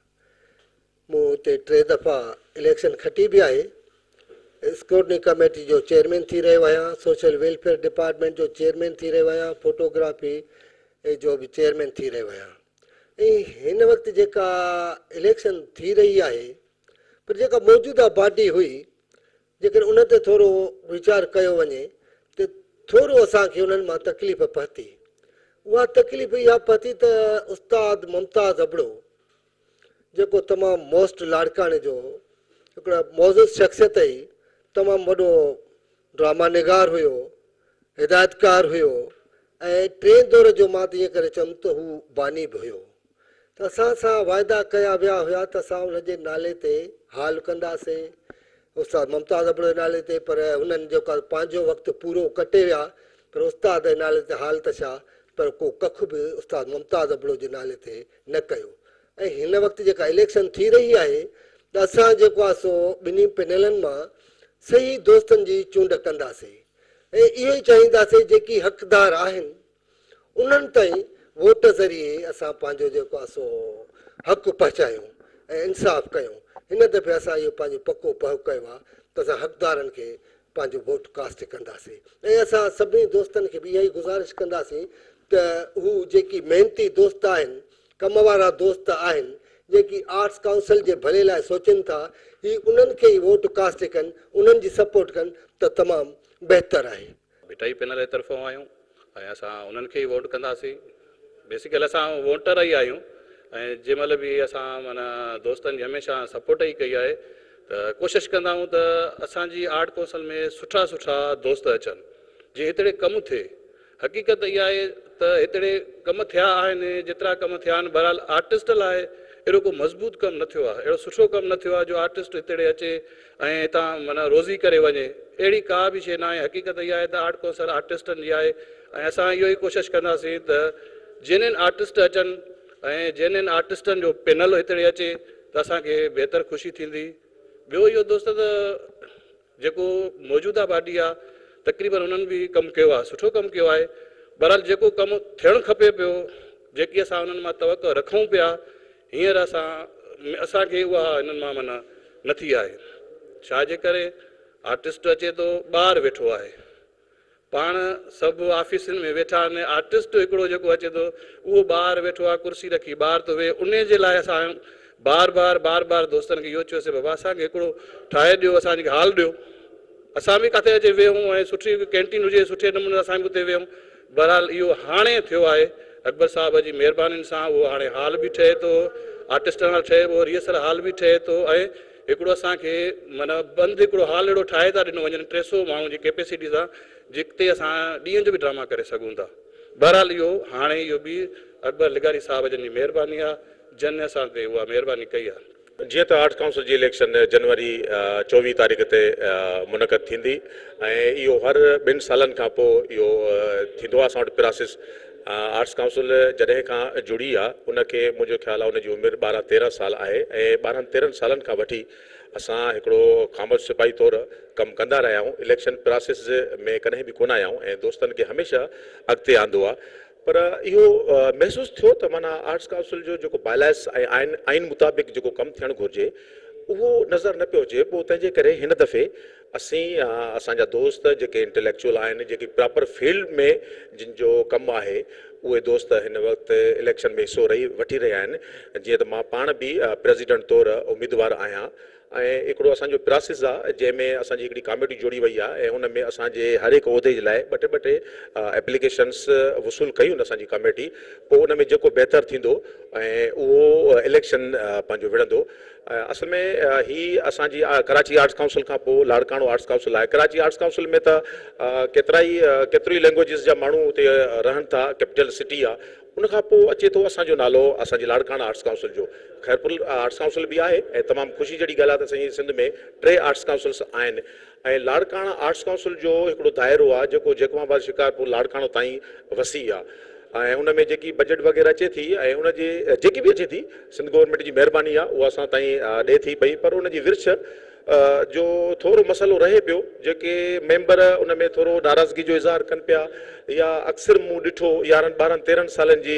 مون هتي 3 دفعا اليڪشن کٽي به آهي. اسڪروٽني ڪميٽي جو چيئرمين ٿي رهيو آهيان، سوشل ويلفيئر ڊپارٽمينٽ جو چيئرمين ٿي رهيو آهيان، فوٽوگرافي جو به چيئرمين ٿي رهيو آهيان ۽ هن وقت جيڪا اليڪشن ٿي رهي آهي پر جيڪا موجوده باڊي هئي جيڪڏهن ان تي ٿورو ويچار ڪيو وڃي ته ٿورو اسان کي انهن مان تڪليف پهتي. اها تڪليف اها پهتي ته استاد ممتاز ابڙو جيڪو تمام موسٽ لاڙڪاڻي جو هڪڙو معزز شخصيت هئي، تمام وڏو ڊراما نگار هيو، هدايتڪار هيو ۽ ٽئين دور جو مان ته ائين ڪري چوم ته هو باني به هيو ته اسان سان واعدا ڪيا ويا هيا ته اسان ان جي نالي تي هال ڪنداسين استاد ممتاز ابڙو جي نالي تي پر هنن جيڪو پنهنجو وقت پورو ڪٽي ويا پر استاد جي نالي تي هال ته ڇا پر ڪو ڪک به استاد ممتاز ابڙو جي نالي تي نه ڪيو ۽ هن وقت جيڪا اليڪشن ٿي رهي آهي ته اسان جيڪو آهي سو ٻنهي پينلن مان صحيح دوستن جي چونڊ ڪنداسين ۽ اهو ئي چاهينداسين جيڪي حقدار آهن انهن تائين ووٽ ذريعي اسان پنهنجو جيڪو آهي سو حق پهچايون ۽ انصاف ڪيون. هن دفعي اسان اهو پنهنجو پڪو پهه ڪيو آهي ته اسان حقدارن کي پنهنجو ووٽ ڪاسٽ ڪنداسين ۽ اسان سڀني دوستن کي به اها ئي گذارش ڪنداسين ته هو جيڪي محنتي دوست آهن، ڪم وارا دوست آهن، جيڪي آرٽس ڪائونسل جي ڀلي لاء سوچين ٿا، هي انهن کي ئي ووٽ ڪاسٽ ڪن، انهن جي سپورٽ ڪن ته تمام بهتر آهي. ڀٽائي پينل جي طرفون آهيون ۽ اسان انهن کي ئي ووٽ ڪنداسين. بيسيڪل اسان ووٽر ئي آهيون ۽ جنهن مهل به اسان معنيٰ دوستن جي هميشه سپورٽ ئي ڪئي آهي ته ڪوشش ڪندا آهيون ته اسان جي آرٽ ڪونسل ۾ سٺا سٺا دوست اچن جيئن هتڙي ڪم ٿئي. حقيقت اها آهي ته هتڙي ڪم ٿيا آهن جيترا ڪم ٿيا آهن بهرحال آرٽسٽ لاء اهڙو ڪو مضبوط ڪم نه ٿيو آهي اهڙو سٺو ڪم نه ٿيو آهي جو آرٽسٽ هتڙي اچي ۽ هتان معنيٰ روزي ڪري وڃي اهڙي ڪا به شيء ناهي حقيقت اها آهي ته آرٽ ڪونسل آرٽسٽن جي آهي ۽ اسان اهو ئي ڪوشش ڪنداسين ته جينين آرٽسٽ اچن ۽ جينين آرٽسٽن جو پينل هتڙي اچي ته اسان کي بهتر خوشي ٿيندي ٻيو اهو دوست ته جيڪو موجوده باڊي آ تقريبن انهن به ڪم ڪيو آ سٺو ڪم ڪيو آهي بهرحال جيڪو ڪم ٿيڻ کپي پيو جيڪي اسان انهن مان توقع رکون پيا هينئر اسان اسان کي اها انهن مان معنيٰ نه ٿي آهي ڇا جي ڪري آرٽسٽ اچي ٿو ٻاهر ويٺو آهي پاڻ سڀ آفيسن ۾ ويٺا آهن آرٽسٽ هڪڙو جيڪو اچي ٿو اهو ٻاهر ويٺو آهي ڪرسي رکي ٻاهر ٿو ويهي انهي جي لاء اسان بار بار بار بار دوستن کي اهو چيوسين بابا اسان کي هڪڙو ٺاهي ڏيو اسان کي هال ڏيو اسان به ڪاٿي اچي ويهون ۽ سٺي ڪينٽين هجي سٺي نموني اسان به اتي ويهون بهرحال اهو هاڻي ٿيو آهي اڪبر صاحب جي مهربانين سان اهو هاڻي هال به ٺهي ٿو آرٽسٽن وارو ٺهي پيو ريهرسل هال به ٺهي ٿو ۽ हिकिड़ो असांखे माना बंदि हिकिड़ो हॉल अहिड़ो ठाहे था ॾिनो वञनि 300 माण्हू जी कैपेसिटी सां, जिते असां ॾींहं जो बि ड्रामा करे सघूं था। बहरहाल इहो हाणे इहो बि अकबर लिगारी साहिब जन जी महिरबानी आहे, जन असां ते उहा महिरबानी कई आहे। जीअं त आर्ट्स काउंसिल जी इलेक्शन जनवरी 24 तारीख़ ते मुनक़द थींदी ऐं इहो हर 2 सालनि खां पोइ इहो थींदो आहे असां वटि प्रोसेस। आर्ट्स काउंसिल जॾहिं खां जुड़ी आहे उनखे मुंहिंजो ख़्यालु आहे उनजी उमिरि 12-13 साल आहे ऐं 12-13 सालनि खां वठी असां हिकिड़ो ख़ामोश सिपाही तौरु कमु कंदा रहिया आहियूं। इलेक्शन प्रोसेस में कॾहिं बि कोन आया आहियूं ऐं दोस्तनि खे हमेशह अॻिते आंदो आहे। पर इहो महसूसु थियो त माना आर्ट्स काउंसिल जो जेको बायलाइस ऐं आइन मुताबिक़ जेको कमु थियणु घुरिजे उहो नज़र न पियो अचे। पोइ तंहिंजे करे हिन दफ़े असीं असांजा दोस्त जेके इंटेलेक्चुअल आहिनि, जेके प्रॉपर फील्ड में जिन जो कमु आहे, उहे दोस्त हिन वक़्तु इलेक्शन में हिसो वठी रहिया आहिनि। जीअं त मां पाण बि प्रेसिडेंट तौरु उमेदवार आहियां ऐं हिकिड़ो असांजो प्रोसेस आहे जंहिंमें असांजी हिकिड़ी कमेटी जोड़ी वई आहे ऐं उन में असांजे हर हिकु उहिदे जे लाइ ॿ टे एप्लीकेशन्स वसूल कयूं आहिनि असांजी कमेटी। पोइ उन में जेको बहितर थींदो ऐं उहो इलेक्शन पंहिंजो विढ़ंदो। असल में ही असांजी कराची आर्ट्स काउंसिल खां पोइ लाड़काणो आर्ट्स काउंसिल आहे। कराची आर्ट्स काउंसिल में त केतिरा ई लैंग्वेजिस जा माण्हू उते रहनि था, कैपिटल सिटी आहे। उन खां पोइ अचे थो असांजो नालो असांजी लाड़काणा आर्ट्स काउंसिल जो। ख़ैरपुर आर्ट्स काउंसिल बि आहे ऐं तमामु ख़ुशी जहिड़ी ॻाल्हि आहे त असांजी सिंध में 3 आर्ट्स काउंसिल्स आहिनि ऐं लाड़काणा आर्ट्स काउंसिल जो हिकिड़ो दायरो आहे जेको जेकबाबाद, शिकारपुर, लाड़काणो ताईं वसी आहे ऐं उन में जेकी बजट वग़ैरह अचे थी ऐं उनजे जेकी बि अचे थी सिंध गवर्नमेंट जी महिरबानी आहे उहा असां ताईं ॾिए थी पई। पर उनजी विर्छ जो थोरो मसइलो रहे पियो, जेके मेंबर उन में थोरो नाराज़गी जो इज़हार कनि पिया या अक्सर मूं ॾिठो 11, 12, 13 सालनि जी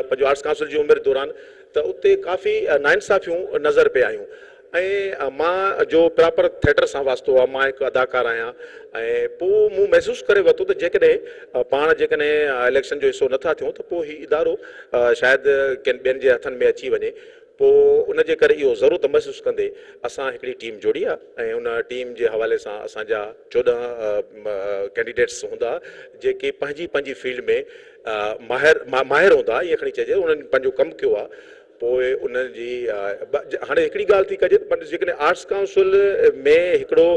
पंहिंजो आर्ट्स काउंसिल जी उमिरि दौरान त उते काफ़ी नाइंसाफ़ियूं नज़र पे आयूं। ऐं मां जो प्रॉपर थिएटर सां वास्तो आहे, मां हिकु अदाकार आहियां ऐं पोइ मूं महसूसु करे वरितो त जेकॾहिं पाण जेकॾहिं इलेक्शन जो हिसो नथा थियूं त पोइ हीउ इदारो शायदि कंहिं ॿियनि जे हथनि में अची वञे। पोइ उन जे करे इहो ज़रूरत महसूसु कंदे असां हिकिड़ी टीम जोड़ी आहे ऐं उन टीम जे हवाले सां असांजा 14 कैंडिडेट्स हूंदा जेके पंहिंजी पंहिंजी फील्ड में माहिर हूंदा, ईअं खणी चइजे उन्हनि पंहिंजो कमु कयो आहे। पोइ उनजी हाणे हिकिड़ी ॻाल्हि थी कजे पर जेकॾहिं आर्ट्स काउंसिल में हिकिड़ो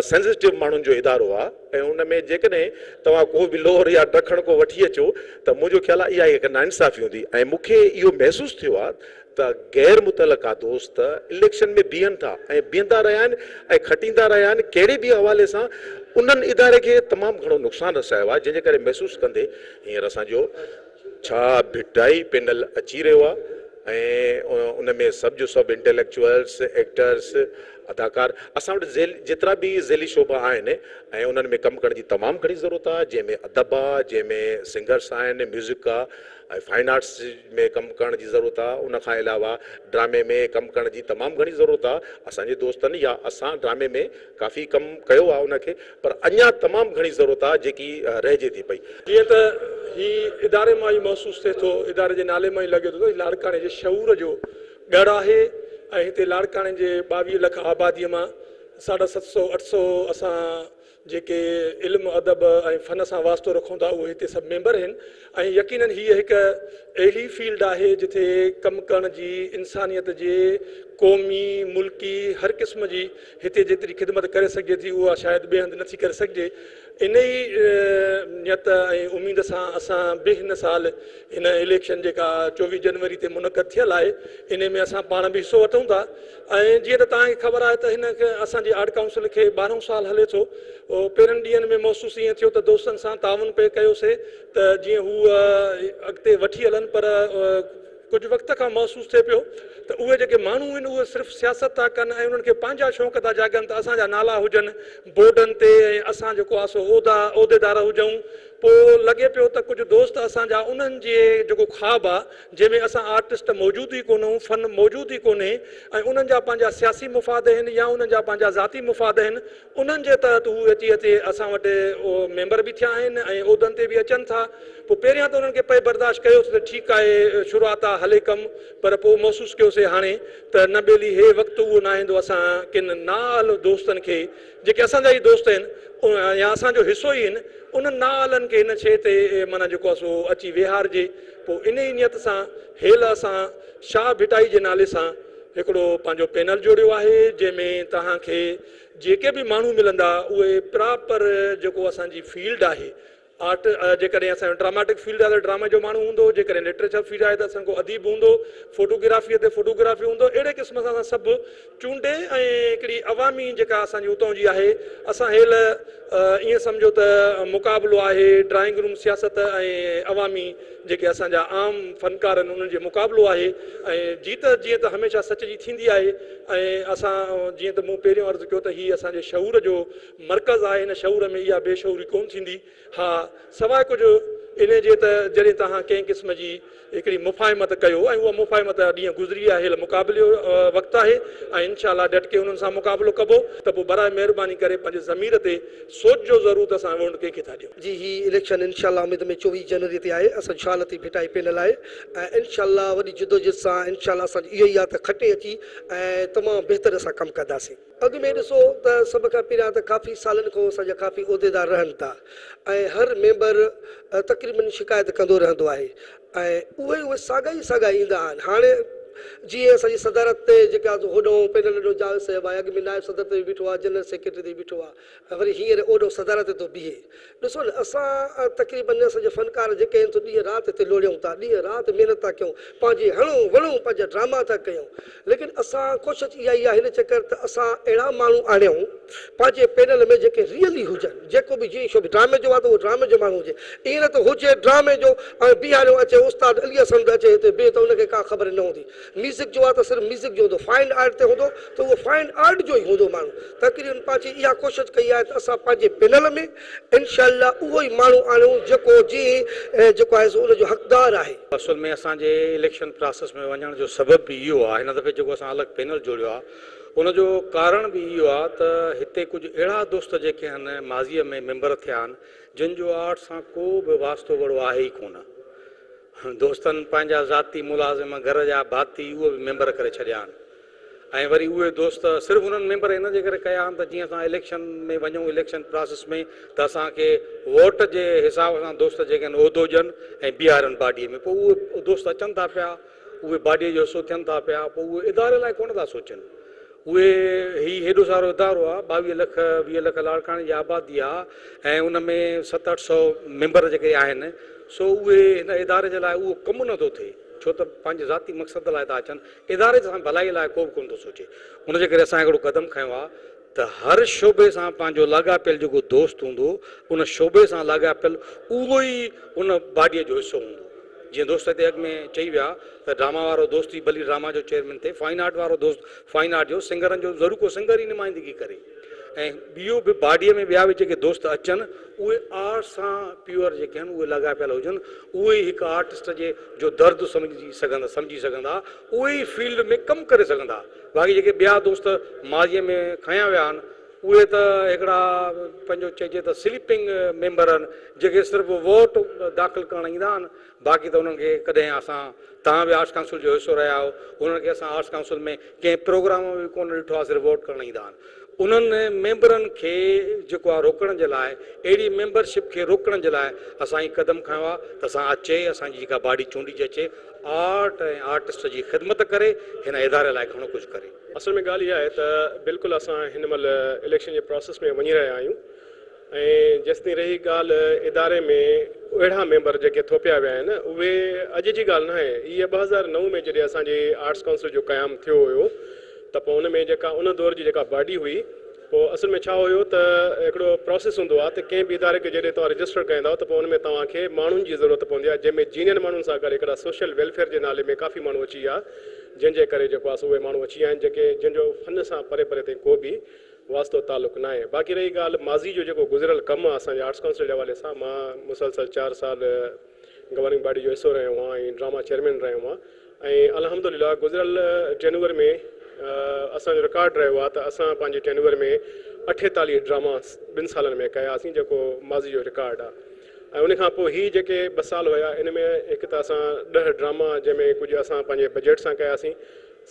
सेंसिटिव माण्हुनि जो इदारो आहे ऐं उन में जेकॾहिं तव्हां को बि लोअर या ॾखण को वठी अचो त मुंहिंजो ख़्यालु आहे इहा हिकु नाइंसाफ़ी हूंदी। ऐं मूंखे इहो महसूसु थियो आहे त गैर मुतलका दोस्त इलेक्शन में बीहनि था ऐं बीहंदा रहिया आहिनि ऐं खटींदा रहिया आहिनि, कहिड़े बि हवाले सां उन्हनि इदारे खे तमामु घणो नुक़सानु रसायो आहे। जंहिंजे करे महसूसु कंदे हींअर असांजो छा भिटाई पैनल अची रहियो आहे ऐं उन में सभु जो सभु इंटेलेक्चुअल्स, एक्टर्स, अदाकार असां वटि जेतिरा बि ज़ेली शोबा आहिनि ऐं उन्हनि में कमु करण जी तमामु घणी ज़रूरत आहे, जंहिंमें अदब आहे, जंहिंमें सिंगर्स आहिनि, म्यूज़िक आहे ऐं फाइन आर्ट्स में कमु करण जी ज़रूरत आहे। उन खां अलावा ड्रामे में कमु करण जी तमामु घणी ज़रूरत आहे। असांजे दोस्तनि या असां ड्रामे में काफ़ी कमु कयो आहे उनखे, पर अञा तमामु घणी ज़रूरत आहे जेकी रहिजे थी पई। जीअं त हीउ इदारे मां ई महसूसु थिए थो, इदारे जे नाले मां ई लॻे थो त लाड़काणे जे शऊर जो ॻढ़ आहे ऐं हिते लाड़काणे जे 22 लख आबादीअ मां 750, 800 असां जेके इल्मु, अदब ऐं फ़न सां वास्तो रखूं था उहे हिते सभु मेंबर आहिनि। ऐं यकीनन हीअ हिकु अहिड़ी फील्ड आहे जिते कमु करण जी, इंसानियत जे, क़ौमी, मुल्की हर क़िस्म जी हिते जेतिरी ख़िदमत करे सघिजे थी उहा शायदि ॿिए हंधि नथी करे सघिजे। इन ई नियत ऐं उमेद सां असां बि हिन साल हिन इलेक्शन जेका 24 जनवरी ते मुनक़द थियल आहे इन में असां पाण बि हिसो वठूं था। ऐं जीअं त तव्हांखे ख़बर आहे त हिन असांजी आर्ट काउंसिल खे 12 साल हले थो। पहिरियनि ॾींहंनि में महसूसु ईअं थियो त दोस्तनि सां ताउन पए कयोसीं त जीअं हू अॻिते वठी हलनि, पर कुझु वक़्त खां महसूसु थिए पियो त उहे जेके माण्हू आहिनि उहे सिर्फ़ु सियासत था कनि ऐं उन्हनि खे पंहिंजा शौक़ था जागनि त असांजा नाला हुजनि बोर्डनि ते ऐं असां जेको आहे सो उहिदेदार हुजूं। पोइ लॻे पियो त कुझु दोस्त असांजा उन्हनि जे जेको ख़्वाब आहे जंहिंमें असां आर्टिस्ट मौजूदु ई कोन आहियूं, फ़न मौजूदु ई कोन्हे ऐं उन्हनि जा पंहिंजा सियासी मुफ़ाद आहिनि या उन्हनि जा पंहिंजा ज़ाती मुफ़ाद आहिनि, उन्हनि जे तहत हू अची अचे असां वटि मेंबर बि थिया आहिनि ऐं उहिदनि ते बि अचनि था। पोइ पहिरियां त उन्हनि खे पए बर्दाश्त कयोसीं त ठीकु आहे, शुरूआत आहे, हले कमु, पर पोइ महसूसु कयोसीं हाणे त न ॿेली हे वक़्तु उहो न ईंदो असां किन नाअहल दोस्तनि खे जेके असांजा ई दोस्त आहिनि या असांजो हिसो ई आहिनि, उन्हनि नाअहलनि खे हिन शइ ते माना जेको आहे सो अची विहारजे। पोइ इन ई नियत सां हेल असां शाह भिटाई जे नाले सां هڪڙو پنهنجو پينل جوڙيو آهي، جنهن ۾ توهان کي جيڪي به ماڻهو ملندا اهي پراپر جيڪو اسان جي فيلڊ آهي آرٽ، جيڪڏهن اسان جو ڊراماٽڪ فيلڊ آهي ته ڊرامي جو ماڻهو هوندو، جيڪڏهن لٽريچر فيلڊ آهي ته اسان ڪو اديب هوندو، فوٽوگرافيء تي فوٽوگرافي هوندو، اهڙي قسم سان اسان سڀ چونڊي ۽ هڪڙي عوامي جيڪا اسان جي اتان جي آهي، اسان هيل ائين سمجهو ته مقابلو آهي ڊرائنگ روم سياست ۽ عوامي جيڪي اسان جا عام فنڪار آهن انهن جي مقابلو آهي ۽ جيت جيئن ته هميشه سچ جي ٿيندي آهي ۽ اسان جيئن ته مون پهريون عرض ڪيو ته هي اسان جي شعور جو مرڪز آهي، هن شعور ۾ اها بي شعوري ڪونه ٿيندي. ها، سواء ڪجهه انهي جي ته جڏهن توهان ڪنهن قسم جي هڪڙي مفاهمت ڪيو ۽ اها مفاهمت جا ڏينهن گذري ويا، هيل مقابلي جو وقت آهي ۽ انشاء الله ڊٽ ڪي انهن سان مقابلو ڪبو ته پوء براء مهرباني ڪري پنهنجي ضمير تي سوچجو ضرور ته اسان ووٽ ڪنهن کي ٿا ڏيون. جي هي اليڪشن انشاء الله اميد ۾ 24 جنوري تي آهي، اسان شاهه لطيف ڀٽائي پينل آهي ۽ انشاء الله وڏي جدوجھد سان انشاء الله اسان جي اهو ئي آهي ته کٽي اچي ۽ تمام بهتر اسان ڪم ڪنداسين. اڳ ۾ ڏسو ته سڀ کان پهريان ته ڪافي سالن کان اسان جا ڪافي عهديدار رهن ٿا ۽ هر ميمبر تقريبن شڪايت ڪندو رهندو آهي ۽ اهي اهي ساڳا ئي ساڳا ايندا آهن. هاڻي جيئن اسان جي صدارت تي جيڪا هوڏانهن پينل ڏنو جاويد صاحب آهي، اڳ ۾ نائب صدر تي به بيٺو آهي، جنرل سيڪريٽري تي به بيٺو آهي ۽ وري هينئر اوڏو صدارت تي ٿو بيهي. ڏسو نه اسان تقريبن اسان جا فنڪار جيڪي آهن سو ڏينهن رات هتي لوڙيون ٿا، ڏينهن رات محنت ٿا ڪيون، پنهنجي هڻون وڻون پنهنجا ڊراما ٿا ڪيون، ليڪن اسان ڪوشش اها ئي آهي هن چڪر ته اسان اهڙا ماڻهو آڻيون پنهنجي پينل ۾ جيڪي ريئلي هجن، جيڪو به جيئن شو به ڊرامي جو آهي ته اهو ڊرامي جو ماڻهو هجي، ائين نه ته هجي ڊرامي جو ۽ بيهاريون اچي استاد علي حسن به اچي هتي بيهي ته ان کي ڪا خبر نه هوندي. ميوزڪ جو آهي ته صرف ميوزڪ جو هوندو، فائن آرٽ تي هوندو ته اهو فائن آرٽ جو ئي هوندو ماڻهو. تقريبن پنهنجي اها ڪوشش ڪئي آهي ته اسان پنهنجي پينل ۾ انشاء الله اهو ئي ماڻهو آڻيون جيڪو جيئن جيڪو آهي سو ان جو حقدار آهي. اصل ۾ اسان جي اليڪشن پراسيس ۾ وڃڻ جو سبب به اهو آهي، هن دفعي جيڪو اسان الڳ پينل جوڙيو آهي ان جو ڪارڻ به اهو آهي ته هتي ڪجهه اهڙا دوست جيڪي آهن ماضيء ۾ ميمبر ٿيا آهن جن جو آرٽ سان ڪو به واسطو وڙو آهي ئي ڪونه. دوستن پنهنجا ذاتي ملازم، گهر جا ڀاتي اهي به ميمبر ڪري ڇڏيا آهن ۽ وري اهي دوست صرف انهن ميمبر ان جي ڪري ڪيا آهن ته جيئن اسان اليڪشن ۾ وڃون اليڪشن پراسيس ۾ ته اسان کي ووٽ جي حساب سان دوست جيڪي آهن عهدو ڏين ۽ بيهارين باڊي ۾ پوء اهي دوست اچن ٿا پيا اهي باڊي جو حصو ٿين ٿا پيا پوء اهي اداري لاء ڪونه ٿا سوچن. اهي هي هيڏو سارو ادارو آ، 22 لک 20 لک لاڙڪاڻي جي آبادي آ ۽ ان ۾ ست اٺ سئو ميمبر جيڪي آهن سو اهي هن اداري جي لاء اهو ڪم نه ٿو ٿئي ڇو ته پنهنجي ذاتي مقصد لاء ٿا اچن اداري سان ڀلائي لاء ڪو به ڪونه ٿو سوچي ان جي ڪري اسان هڪڙو قدم کنيو آ ته هر شعبي سان پنهنجو لاڳاپيل جيڪو دوست هوندو ان شعبي سان لاڳاپيل اهو ئي ان باڊيء جو حصو هوندو. جيئن دوست هتي اڳ ۾ چئي ويا ته ڊراما وارو دوست ئي ڀلي ڊراما جو چيئرمين ٿئي، فائن آرٽ وارو دوست فائن آرٽ جو، سنگرن جو ضرور ڪو سنگر ئي نمائندگي ڪري ۽ ٻيو به باڊيء ۾ ٻيا به جيڪي دوست اچن اهي آرٽ سان پيور جيڪي آهن اهي لاڳاپيل هجن، اهي ئي هڪ آرٽسٽ جي جو درد سمجهي سگهندا سمجهي سگهندا، اهي ئي فيلڊ ۾ ڪم ڪري سگهندا، باقي جيڪي ٻيا دوست ماضيء ۾ کنيا ويا آهن اهي ته هڪڙا پنهنجو چئجي ته سليپنگ ميمبر آهن جيڪي صرف ووٽ داخل ڪرڻ ايندا آهن باقي ته انهن کي ڪڏهن اسان توهان به آرٽس ڪائونسل جو حصو رهيا آهيو انهن کي اسان آرٽس ڪائونسل ۾ ڪنهن پروگرام ۾ به ڪونه ڏٺو آهي صرف ووٽ ڪرڻ ايندا آهن انهن ميمبرن کي جيڪو آهي روڪڻ جي لاء اهڙي ميمبرشپ کي روڪڻ جي لاء اسان هي قدم کنيو آهي ته اسان اچي اسان جي جيڪا باڊي چونڊجي اچي آرٽ ۽ آرٽسٽ جي خدمت ڪري هن اداري لاء گهڻو ڪجهه ڪري. اصل ۾ ڳالهه اها آهي ته بلڪل اسان هن مهل اليڪشن جي پراسيس ۾ وڃي رهيا آهيون ۽ جيستائين رهي ڳالهه اداري ۾ اهڙا ميمبر جيڪي ٿوپيا ويا آهن اهي اڄ جي ڳالهه ناهي اهي 2009 ۾ جڏهن اسان جي آرٽس ڪائونسل جو قيام ٿيو هيو ته پوء ان ۾ جيڪا ان دور جي جيڪا باڊي هئي پوء اصل ۾ ڇا هيو ته هڪڙو پراسيس هوندو آهي ته ڪنهن به اداري کي جڏهن توهان رجسٽر ڪرائيندا آهيو ته پوء ان ۾ توهان کي ماڻهن جي ضرورت پوندي آهي جنهن ۾ جينين ماڻهن سان گڏ هڪڙا سوشل ويلفيئر جي نالي ۾ ڪافي ماڻهو اچي ويا جنهن جي ڪري جيڪو آهي سو اهي ماڻهو اچي ويا آهن جيڪي جن جو فن سان پري پري تائين ڪو به واسطو تعلق ناهي. باقي رهي ڳالهه ماضي جو جيڪو گذريل ڪم آهي اسان جي آرٽس ڪائونسل جي حوالي سان مان مسلسل چار سال گورننگ باڊي جو حصو رهيو آهيان ۽ ڊراما چيئرمين رهيو آهيان ۽ الحمدلله گذريل ٽينوئر ۾ اسان جو رڪارڊ رهيو آهي ته اسان پنهنجي ٽينوئر ۾ 48 ڊراما ٻن سالن ۾ ڪياسين جيڪو ماضي جو رڪارڊ آهي. ۽ ان کان پوء هي جيڪي ٻه سال هيا ان ۾ هڪ ته اسان 10 ڊراما جنهن ۾ ڪجهه اسان پنهنجي بجيٽ سان ڪياسين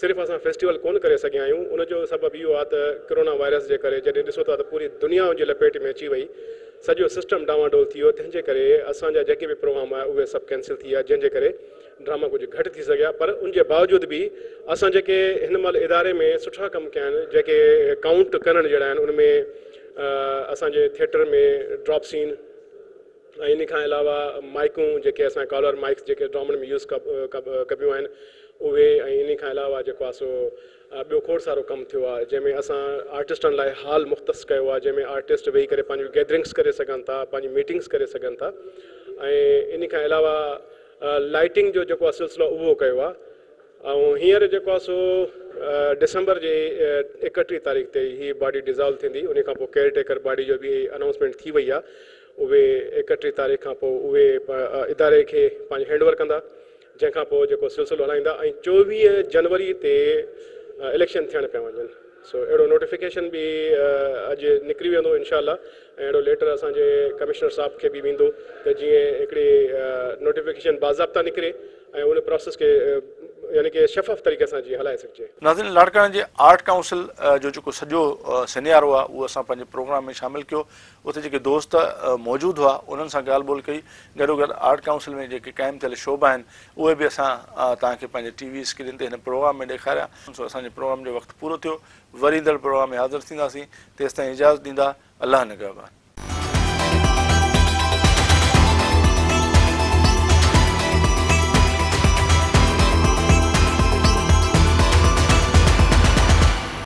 صرف اسان فيسٽيول ڪونه ڪري سگهيا آهيون ان جو سبب اهو آهي ته ڪرونا وائرس جي ڪري جڏهن ڏسو ٿا ته پوري دنيا ان جي لپيٽ ۾ اچي وئي سڄو سسٽم ڊانواڊول ٿي ويو تنهن جي ڪري اسان جا جيڪي به پروگرام هيا اهي سڀ ڪينسل ٿي ويا جنهن جي ڪري ڊراما ڪجهه گهٽ ٿي سگهيا پر ان جي باوجود به اسان جيڪي هن مهل اداري ۾ سٺا ڪم ڪيا آهن جيڪي ڪائونٽ ڪرڻ جهڙا آهن ان ۾ اسان جي ٿيٽر ۾ ڊراپ سين ۽ ان کان علاوه مائيڪون جيڪي اسان ڪالر مائيڪس جيڪي ڊرامن ۾ يوز ڪبيون آهن اهي ۽ ان کان علاوه جيڪو آهي سو ٻيو کوڙ سارو ڪم ٿيو آهي جنهن ۾ اسان آرٽسٽن لاء هال مختص ڪيو آهي جنهن ۾ آرٽسٽ ويهي ڪري پنهنجون گيدرنگس ڪري سگهن ٿا پنهنجي ميٽنگس ڪري سگهن ٿا ۽ ان کان علاوه لائٽنگ جو جيڪو آهي سلسلو اهو ڪيو آهي ۽ هينئر جيڪو آهي سو ڊسمبر جي 31 تاريخ تي هي باڊي ڊزالو ٿيندي ان کان پوء ڪيئر ٽيڪر باڊي جو به انائونسمينٽ ٿي وئي آهي اهي 31 تاريخ کان پوء اهي اداري کي پنهنجو هينڊ اوور ڪندا جنهن کان پوء جيڪو سلسلو هلائيندا ۽ 24 جنوري تي اليڪشن ٿيڻ پيا وڃن سو اهڙو نوٽيفڪيشن به اڄ نڪري ويندو انشاء الله ۽ اهڙو ليٽر اسان جي ڪمشنر صاحب کي به ويندو ته جيئن هڪڙي نوٽيفڪيشن باضابطا نڪري ۽ ان پراسيس کي يعني ڪي شفاف طريقي سان جيئن هلائي سگهجي. ناظرين لاڙڪاڻي جي آرٽ ڪائونسل جو جيڪو سڄو سينيارو آهي اهو اسان پنهنجي پروگرام ۾ شامل ڪيو اتي جيڪي دوست موجود هئا انهن سان ڳالهه ٻولهه ڪئي گڏوگڏ آرٽ ڪائونسل ۾ جيڪي قائم ٿيل شعبا آهن اهي به اسان توهان کي پنهنجي ٽي وي اسڪرين تي هن پروگرام ۾ ڏيکاريا سو اسان جي پروگرام جو وقت پورو ٿيو وري ايندڙ پروگرام ۾ حاضر ٿينداسين تيستائين اجازت ڏيندا الله نگهبان.